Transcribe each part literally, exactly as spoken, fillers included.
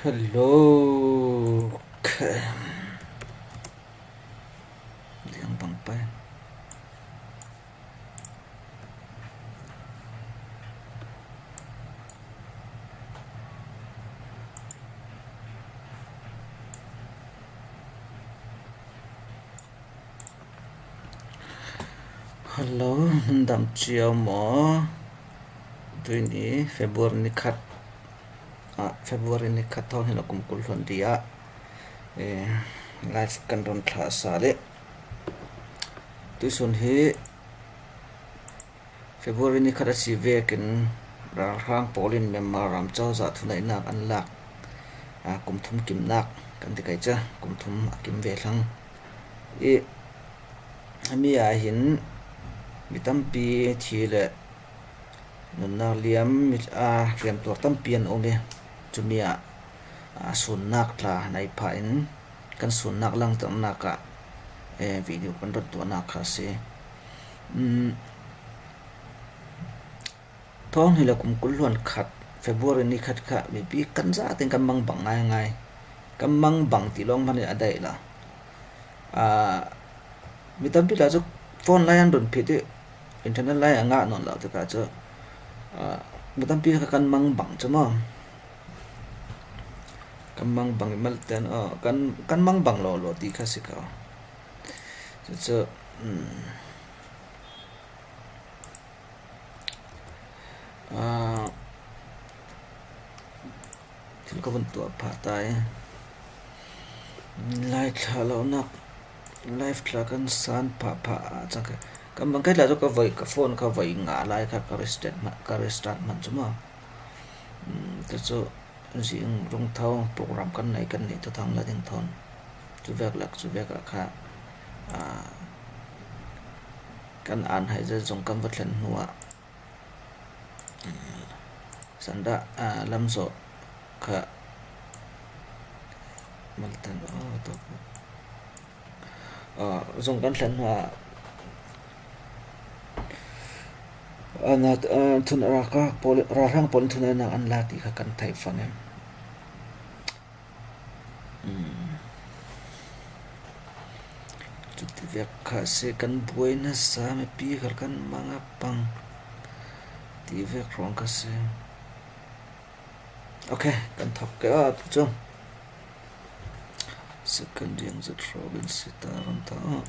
Hello. Okay. Diang bang pai. Hello, nan dam ciau maw? Tuni February ni khat, ah, February ni khat thawng hnih le kum kul hluan li ah, eh, live kan rawn thlah sa leh. Tuisun hi February ni khat a si vekin ralhrang pawlin Myanmar ram cozah thuneihnak an lak, ah, kum thum kimnak kan ti kai cia, kum thum a kim ve thlang. I, hemi ah hin mi tampi thi le nunnak liam, mi, a, hriam tuar tampi an um i, cumi ah, a, sunnak tla nei pha in kan sunnak langternak ah, e, video kan rawn tuahnak kha a si. Um, Thawng hnih le kum kul hluan khat, February ni khat kha mipi kan zatin kan mangbang ngaingai. Kan mangbang ti lawng hman in a daih lo. Ah, mi tampi lah cu phone line an run phit i, internet line a ngah nawn lo tikah cu, ah, mi tampi kha kan mangbang cu maw? Kan mangbang i malten, oh, kan, kan mangbang lawlaw ti kha si ko. Cucu, um, Ah, thil ka vun tuah phah ta i. Lai thla lonak, live thla kan san phah phah ah cang ka, kan bang kai la cu ka voi, ka phone ka voi nga lai kha ka restart hmanh, ka restart hmanh cu maw? Um, tu cu Zing rung tho program kan nei kan nih, Thuthang la ding thawn. Cu vek lak, cu vek ah kha, aa, kan an hai zet zong kan va thlen hnu ah, aa, Sanda, aa, lam zawh kha maltan, aw, tawk. Aa, zong kan thlen hnu ah, aa, na, aa, thun, ralhrang pawl, ralhrang pawl in thuneihnak an la ti kha kan theih fang em? Um. Cuti vek kha si, kan buai nasa, mipi khal kan mang a pang ti vek hrawng kha si. Ok, kan thawk ke, ah, tu cu. Second riang zet hrawin si ta ram ta. Um.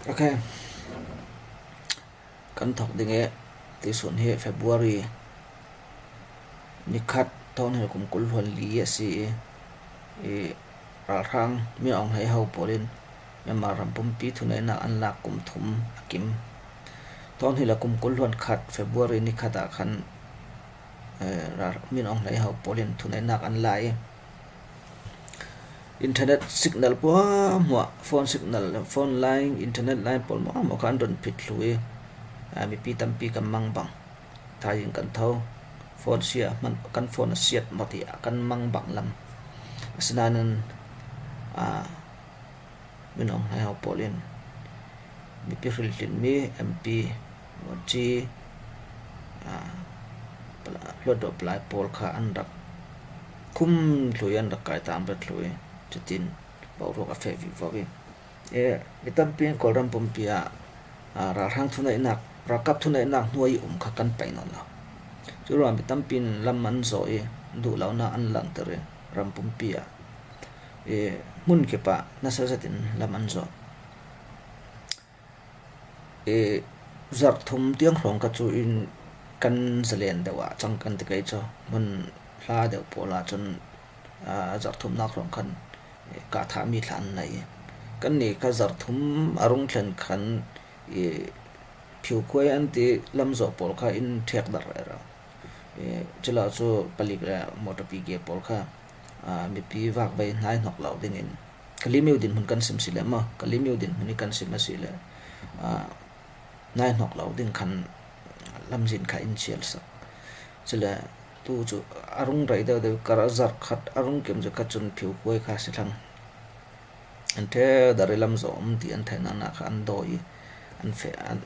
Ok. Kan thawk ding e, tuisun hi February ni khat, thawng hnih le kum kul hluan li a si i, i ralhrang Min Aung Hlaing ho pawlin Myanmar ram pumpi thuneihnak an lak kum thum a kim. Thawng hnih le kum kul hluan khat February ni khat ah khan, eh, ral-, Min Aung Hlaing ho pawlin thuneihnak an la i, internet signal pawlhmuah, phone signal, phone line, internet line pawlhmuah hmuah kha an rawn phit thlu i, aa, mipi tampi kan mangbang. Thaizing kan tho. Phone sia hman, kan phone a siat maw ti a kan mangbang lam. Asinain, aa, Min Aung Hlaing ho pawlin mipi hrilhlinmi M P, Mochi, aa, pala-, hluttaw palai pawl kha an rak khum thlu i, an rak kai tang bet thlu i, cutin boruak a feh vivo i. E, mi tampi in Kawlram pumpi ah, aa, ralhrang thuneihnak, ralkap thuneihnak hnuai i um kha kan paih nawn lo. Cu ruangah mi tampi in lam an zawh i, duh lonak an langhter i, ram pumpi ah, e, hmun kip ah nasa zetin lam an zawh. I, zarh thum tiang hrawng kha cu in kan zalen deuh ah cang kan ti kei cu, hmun hla deuh pawl ah cun, aa, zarh thumnak hrawng khan, i, kah thahmi thla an nei. Kannih kha zarh thum a rung thlen khan, i, phiukhuai an ti lam zawh pawl kha in ṭhek darh rero. I, culo cu palik le motor pige pawl kha, aa, mipi vakvei hnai hnawk lo dingin, Kalaymyo dinhmun kan sim si le maw, Kalaymyo dinhmun i kan sim a si le, aa, hnai hnawk lo ding khan lamzin kha in sial sak. Chule tu chu a rung rei deuh deuh, kar a zar khat a rung kim chu kha chun phiu kuai kha si thlang. An the dari lam zawh um ti an theih nak nak kha an dawi i, an fe, an,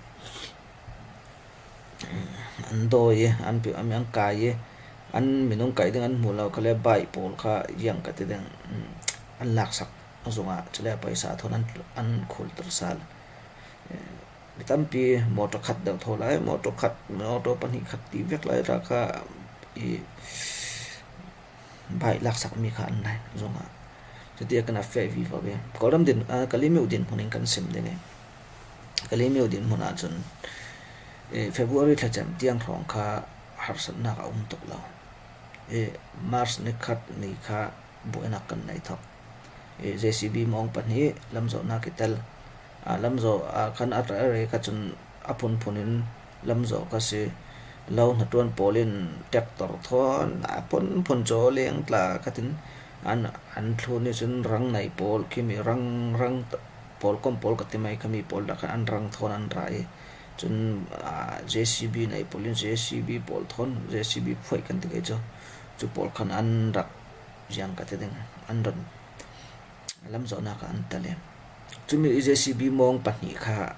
an dawi i, an pi, an, an kai i, an minung kai ding an hmu lo kha le, bai pawl kha ziang ka ti ding, an laksak zungah chule paisa thawn an, an khul tir sal. Mi tampi motor khat deuh thaw lai, motor khat, motor pahnih khat ti vek lai ra kha i, bai laksak mi kha an nei zungah. Chutia kan a feh vivo ve. Kawlram din, ah, Kalaymyo dinhmun in kan sim ding e. Kalaymyo dinhmun ah chun, eh, February thla chem tiang hrawng kha harsatnak a um tuk lo. Eh, March ni khat ni kha buainak kan nei thawk. Eh, J C B mawng pahnih lamzawhnak i tel. Ah, lamzawh, ah, khan a rei, a rei kha chun a phunphun in lamzawh kha si. Lo hnaṭuan pawl in tractor thawn a phunphun caw leng tla kha tin an, an thlun i cun rang nei pawl khi mi rang, rang t-, pawl kom pawl ka ti mai kha mi pawl dah khan an rang thawn an ra i cun, ah, J C B nei pawl in J C B pawl thawn J C B phuaih kan ti kei cu, cu pawl khan an rak ziang ka ti ding, an rak lamzawhnak ah an tel i. Cumi i J C B mawng pahnih kha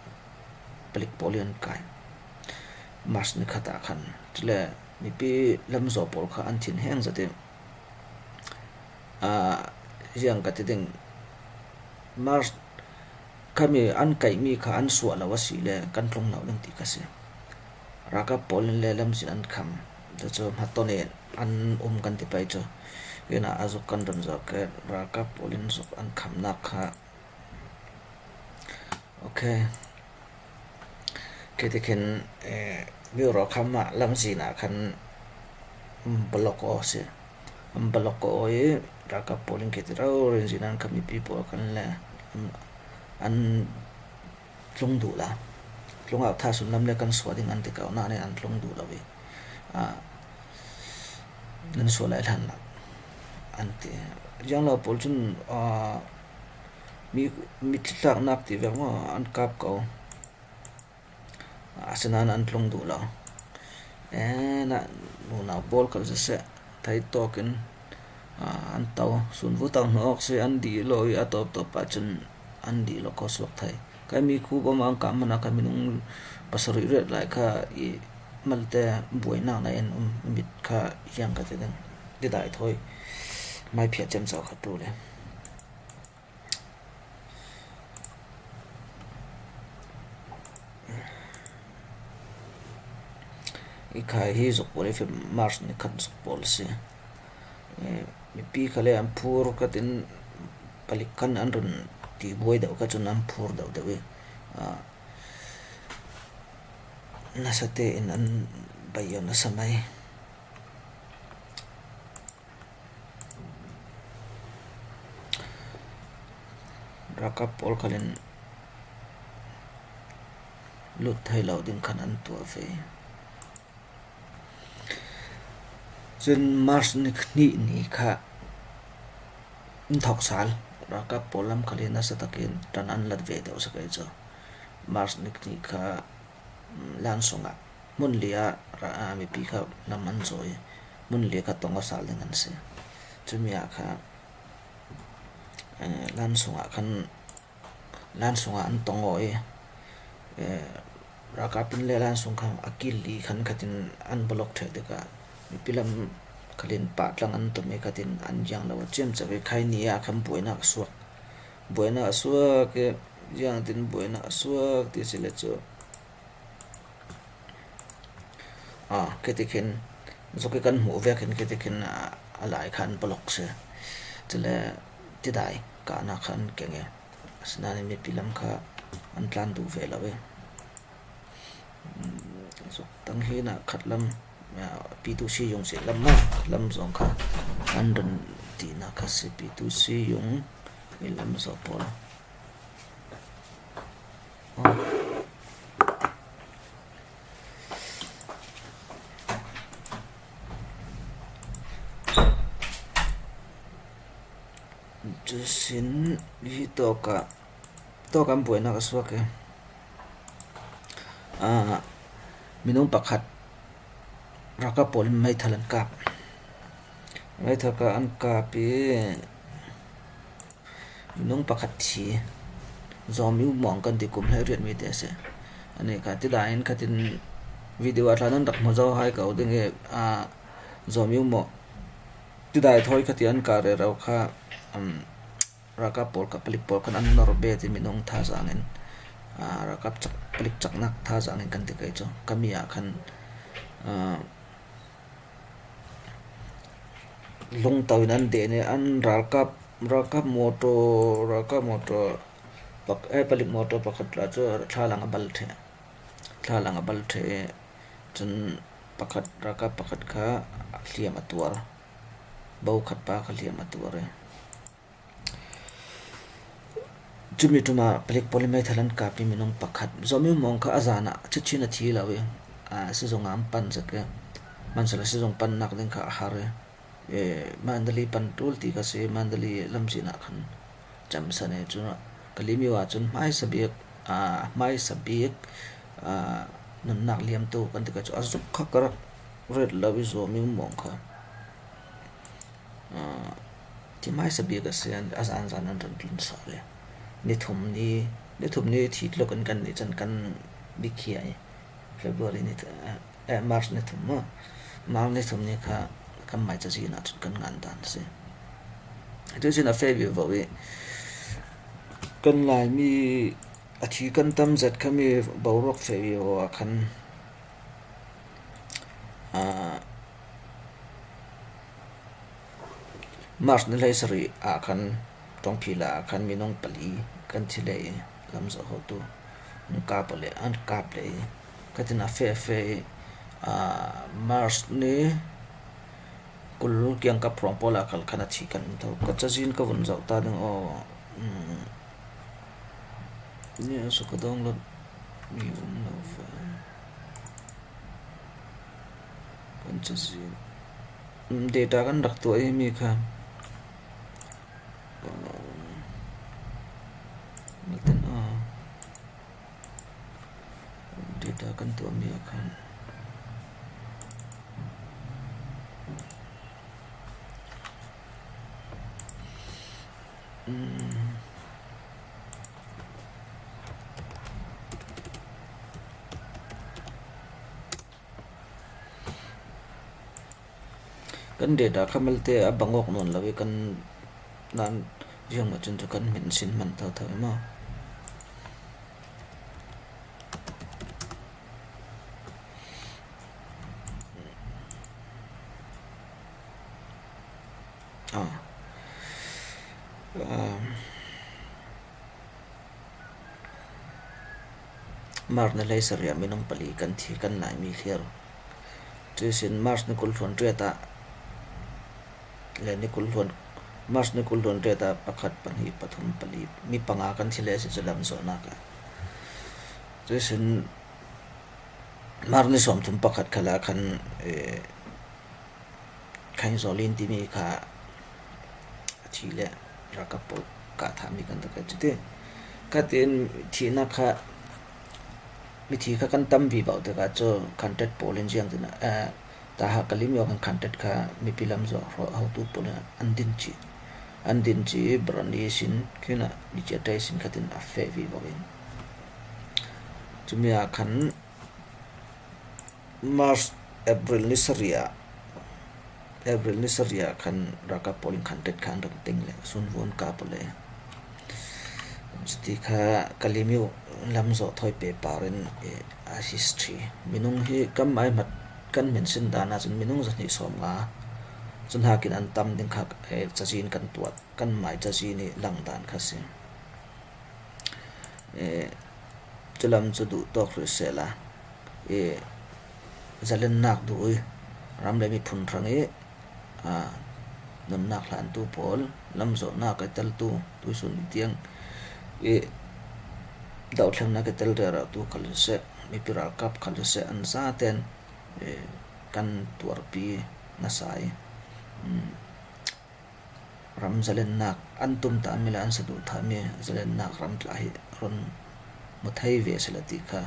palik pawl i an kai. March ni khat ah khan. Cule mipi lamzaw pawl kha an thin heng zat i, ah, ziang ka ti ding. March khami an kaihmi kha an suah lo a si le kan tlung lo ding ti ka si. Ralkap pawl in le lamzin an kham. Cucu hmaton in an um kan ti pei cu. Hinah a zuk kan run zawk i ralkap pawl in zuk an khamnak kha. Ok. Khi tikhin, eh, Bureau kham ah lamzin ah khan, mm, block aw si. An block aw i ralkap pawl in khi ti rau rinzin an kham mipi pawl khan le, mm, an tlung duh la. Tlung ah thasun lam le kan suah ding an ti ko nain an tlung duh lo i, ah, nan suah lai hlan la an ti. Ziang lo pawl cun, ah, mi, mi thlaknak ti vek maw an kap ko. Asinain an tlung duh lo. E, na, nunau pawl khal siseh, thei tawk in, ah, an to, sun vu tak hnawk si an dih lo i a tawp tawp ah cun an dih lo ko suak thei. Kai mi khu bawm an kah hmanh ah kha minung pasarih riat lai kha i malte buainak na in um mit kha hiang ka ti ding. Ti dai thawi. Mai phiat ciamco kha tu le. I khai hi zuk pawl i fim March ni khat zuk pawl si. Eh, mipi kha le an phur ka tin palik khan an run ti buai deuh ka cun an phur deuh deuh i, ah, nasa tein an baih nasa mai. Ralkap pawl khal in lut thei lo ding khan an tuah ve. Cun March ni hnih ni kha an thawk sal. Ralkap pawl lam khal in nasa takin ṭan an lat ve deuh sak ei cu. March ni hnih kha, mm, lan sungah hmun li ah ra-, ah, mipi kha lam an zawi i hmun li kha tong aw sal ding an si. Cumi ah kha, eh, lan sungah khan, lan sungah an tong aw i, eh, ralkap in le lan sung kha a kil li khan khatin an block ṭheh tikah mipi lam khal in pahtlang an tum i khatin an ziang lo a ciamco i khai ni ah khan buainak a suak. Buainak a suak i, ziangtin buainak a suak ti si le cu. Ah, khi tikhin, zuk i kan hmuh vekin khi tikhin, ah, a lai kha an block si. Cule tidai kahnak kha an keng i. Asinain mipi lam kha an tlan duh ve lo i. Mm, zuk tang hi na khat lam, ah, P two C yung si lam maw, lam zong kha an run ti na kha si P two C yung i lam zaw pawl. Cusin hi tawkah, tawkah buainak a suak i, ah, minung pakhat ralkap pawl in meithal an kap. Meithal kha an kap i, minung pakhat thi. Zomi Mawng kan ti, kum hleiriat mi te se. Ani kha, tidai in khatin video a tlan an rak hmu zo hai ko ding i, a, Zomi Mawng tidai thawi kha ti an kap rero kha, um, ralkap pawl kha, palik pawl khan an nawr bet i, minung thazang in, a, ralkap chak, palik chaknak thazang in kan ti kei chu. Khami ah khan, a, lungto in an den i, an ralkap, ralkap motor, ralkap motor pak-, eh, palik motor pakhat la chu thlalang a bal ṭheh. Thlalang a bal ṭheh i, chun pakhat, ralkap pakhat kha hliam a tuar. Bo khat pa kha hliam a tuar i. Chumi ṭuma palik pawl in meithal an kap i, minung pakhat, Zomi Mawng kha a zan ah chitchin a thi lo i, a, sizung ah an pan zek i, Mandalay sizung pannak ding kha a har i, e, Mandalay pan ṭul ti kha si, Mandalay lamzin ah khan chemsan i, chun Kalemyo ah chun hmaisa bik, a, hmaisa bik, a, nunnak liamtu kan ti kha chu, a zuk kha ka rak ret lo i, Zomi Mawng kha. A, thi hmaisa bik a si, a zan zan an ran tlun sa le. Ni thum ni, ni thum ni thi tluk in kan nih chan kan bikhia i. February ni th-, eh, March ni thum maw. March ni thum ni kha kan mai cazin ah chun kan ngan dan si. Tuisin a feh vivo i. Kan Laimi a thi kan tam zet khami boruak feh vivo ah khan, a, March ni hleisarih ah khan, Ṭawngphila ah khan minung pali kan thi leh i, lam zawh hotu an kap leh, an kap leh i, khatin a feh feh i, a, March ni kul kiang kap hrawng pawl ah kal khan a thi kan um tho. Ka cazin ka vun zoh ta ding aw, um, ni a su ka download mi um lo ve. Kan cazin. Um, data kan rak tuah i mi kha. Um, matin, ah. Data kan tuah mi a khan. Um. Kan data kha malte a bang awk nawn lo i, kan nan ziang mah cun cu kan hmin sin hman tho tho i maw? Ah. Um. March ni hleisarih ah minung pali kan thi kan Laimi hlir. Cuisin March ni kul hluan riat ah le ni kul hluan, March ni kul hluan riat ah pakhat, pahnih, pathum, pali, mi panga kan thi le si cu lam zawhnak ah. Cuisin March ni sawmthum pakhat khal ah khan, eh, Khaing Zawlin timi kha a thi le ralkap pawl kah thahmi kan rak cuti. Khatin thihnak kha, mithi kha kan tam vivo tikah cu khantet pawl in ziang tin, eh, Taha Kalemyo khan khantet kha mipi lam zawh hotu pawl in an din cih, an din cih, Brani sin khin ah mi ciatai sin khatin a feh vivo in. Cumi ah khan March, April ni sarih ah, April ni sarih ah khan ralkap pawl in khantet kha an rak teng le, sun vun kap le. Cuti kha Kalemyo lam zawh thawi pepar in, eh, a history. Minung hi kan mai hmat kan hmin sin dan ah cun minung zahnih sawm nga cun hakin an tam ding kha, eh, cazin kan tuat, kan mai cazin i lang dan kha si. Eh, culam cu duh tawk rih sehla, eh, zalennak duh i ram le miphun hrang i, ah, nunnak hlantu pawl, lam zawhnak i teltu, tuisun i tiang i dothlennak i tel rero tu khal siseh, mipi ralkap khal siseh, an zaten, eh, kan tuarpi nasa i, um, ram zalennak an tumtahmi le an saduhthahmi zalennak ram tla hi run hmu thei ve sehla ti kha,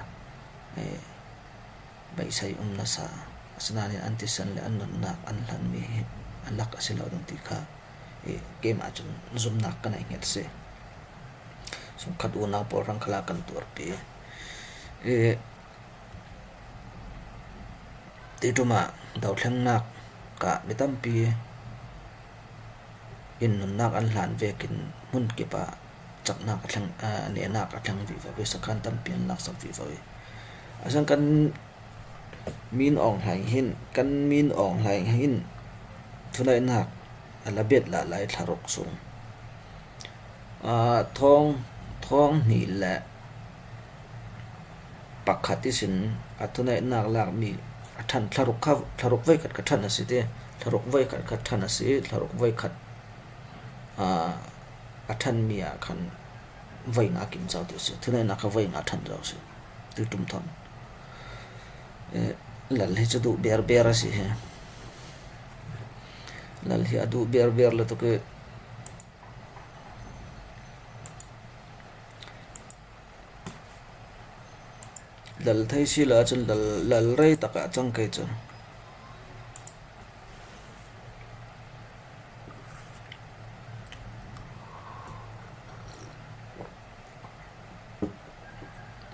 eh, beisei um nasa. Asinain an thisen le an nunnak an hlan mi hi a lak a si lo ding ti kha, i, keimah cun zumnak ka neih nget si. Sungkhat unau pawl hrang khalah kan tuarpi. I, ti ṭumah dothlennak ah mi tampi in nunnak an hlan vekin hmun kipah caknak a thleng, aa, nehnak a thleng vivo i, sakhan tampi an laksak vivo i. A sang kan Min Aung Hlaing hin, kan Min Aung Hlaing hin thuneihnak a la bet lahlai thlaruk sung, aa, thawng, thawng hnih le pakhat ihsin a thuneihnak lakmi a ṭhan thlaruk kha, thlaruk voikhat kha ṭhan a si ti, thlaruk voikhat kha ṭhan a si, thlaruk voikhat, aa, a ṭhanmi ah khan voi nga kim zo ti si, thuneihnak kha voi nga ṭhan zo si, ti ṭum thawn. Eh, lal hi cu duh ber ber a si hi. Lal hi a duh ber ber le tuk i, lal thei si lo ahcun lal, lal rei takah a cang kei cu.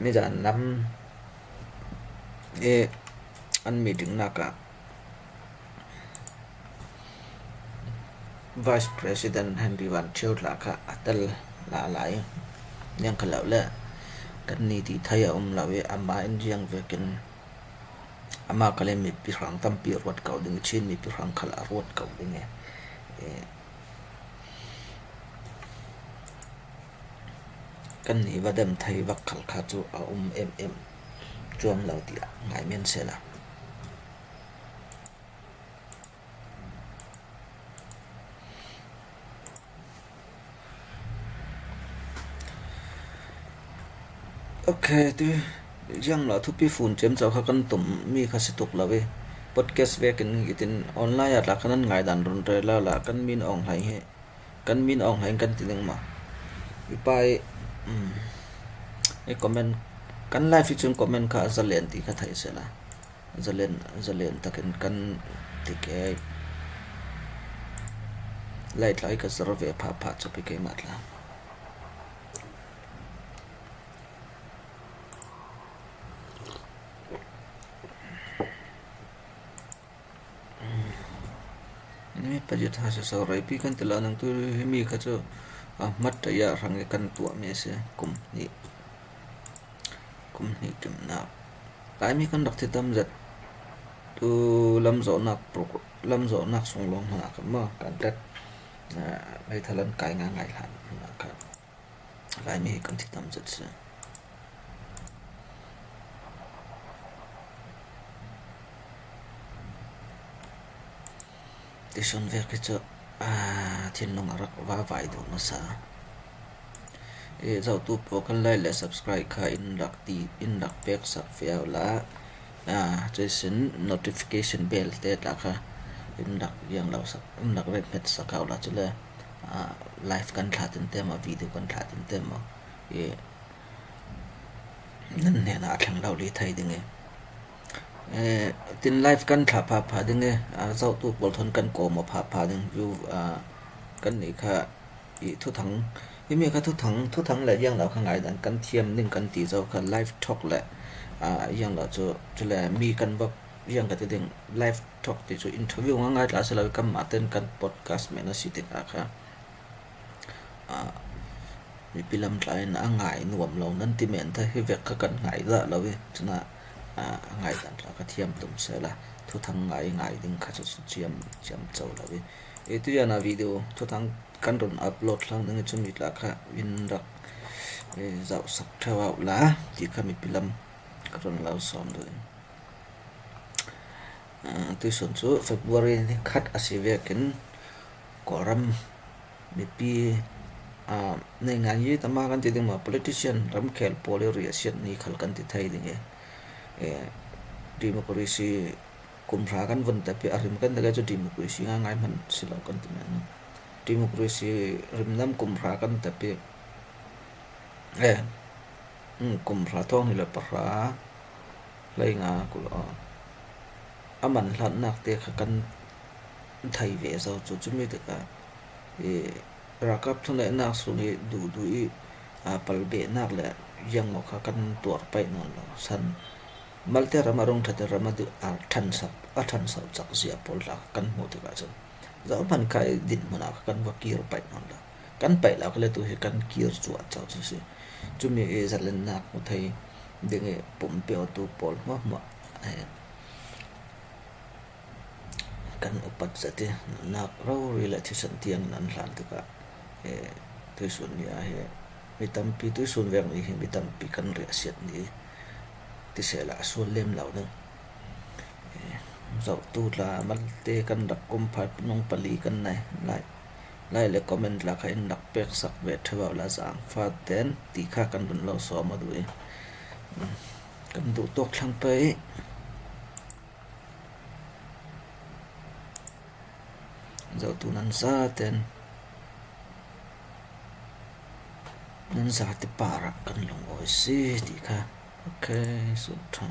Mizan lam i an meeting nak ah Vice President Henry Van Thio tla kha a tel la lai. Niang kha lo le kan ni ti thei a um lo i, amah in ziang vekin amah khal in mipi hrang tampi a ruat ko ding i, Chin mipi hrang khal a ruat ko ding i, eh, kan ni va dem thei vak khal kha cu a um em em cuang lo tiah ngai men sehla. Ok, tu ziang lo thupi fun cem co kha kan tum mi kha si tuk lo i, podcast vekin hitin online ah tla kha nan ngaidan run rel lala kan Min Aung Hlaing hi, kan Min Aung Hlaing kan ti ding maw? I pa i, um, i comment, kan live i cun comment kha a zalen ti kha thei sehla. Zalen, zalen takin kan ti ke. Lai tlai ka zar ve pha pha cu pi keimah tla. Ni pajit ha sa sau rai pi kan ti la nang tu hi mi kha cu, ah, mat ta ya hrang i kan tuah mi a si kum ni. Kum hnih kimnak. Laimi kan rak thi tam zet. Tu lamzawhnak pro-, lamzawhnak sung lawng hna kan maw, kan tat. Ah, meithal an kai ngaingai hlan hna kha. Laimi hi kan thi tam zet si. Ti sawn vek hi cu, aa, thinlung a rak va vai duh hmasa. I zohtu pawl kan like le subscribe kha in rak ti, in rak pek sak fiau la. Aa, cuisin notification bell te tla kha in rak ziang lo sak, in rak ret hmet sak hau la. Cule, aa, live kan thlah tinte maw, video kan thlah tinte maw. I nan hnenah a thleng lo li thei ding i, eh, tin live kan thlah phapha ding i, ah, zohtu pawl thawn kan kawm aw phapha ding, view, ah, kan nih kha i thuthang, i mi kha thuthang, thuthang le ziang lo kha ngaidan kan thiam ding kan ti zo kha live talk le, ah, ziang lo cu, cule mi kan va ziang ka ti ding live talk ti cu interview ngaingai tla si lo i kanmah ten kan podcast men a si tikah kha. Aa, mipi lam tla in a ngai nuam lo nan ti men ta hi vek kha kan ngai dah lo i, cun ah, aa, a ngai dan tla kha thiam tum sehla thuthang ngai ngai ding kha cu ciam, ciam co lo i. I tu yan a video thuthang kan run upload hlang ding i, cumi tla kha in rak, eh, zoh sak ṭheu uh la ti kha mipi lam ka run lo sawm dih. Aa, tuihsun cu February ni khat a si vekin Kawlram mipi, aa, nei ngan yi tama kan ti ding maw, politician, ramkhel pawl i riahsiat ni khal kan ti thei ding i, eh, democracy kum hra kan vun tapi a rim kan dek cu democracy ngaingai hman si lo kan ti men. Democracy rimnam kum hra kan tapi, eh, um, kum hra thawng hnih le pahra hlei nga kul, aw. a man hlatnak te kha kan thei ve zo cu, cumi tikah i ralkap thuneihnak sung i duhduh i, aa, palbehnak le ziangmaw kha kan tuar paih nawn lo. San malte ram a rung ṭhat i ram a duh, a ṭhanso, a ṭhanso cak zia pawl hla kha kan hmuh tikah cun zohman kha i dinhmun ah kha kan va kir paih nawn lo. Kan paih lo kha le tu hi kan kir cuah co cu si. Cumi i zalennak hmu thei ding i pumpe awtu pawl hmuahhmuah, eh, kan upat zat i nunnak rori le thisen tiang in an hlan tikah, eh, tuihsun ni ah hi mi tampi, tuihsun vek ni hi mi tampi kan riahsiat ni ti sehla a sual lem lo ding. Eh, zohtu tla malte kan rak kum pha, nung pali kan nei lai. Like le comment la kha in rak peksak ve ṭheu la zaangfah ten ti kha kan run lo sawm a duh i, mm, kan duh tuak thlang pei. Zohtu nan zaten nan zate parah kan lungawi si ti kha. Ok, sun ṭha.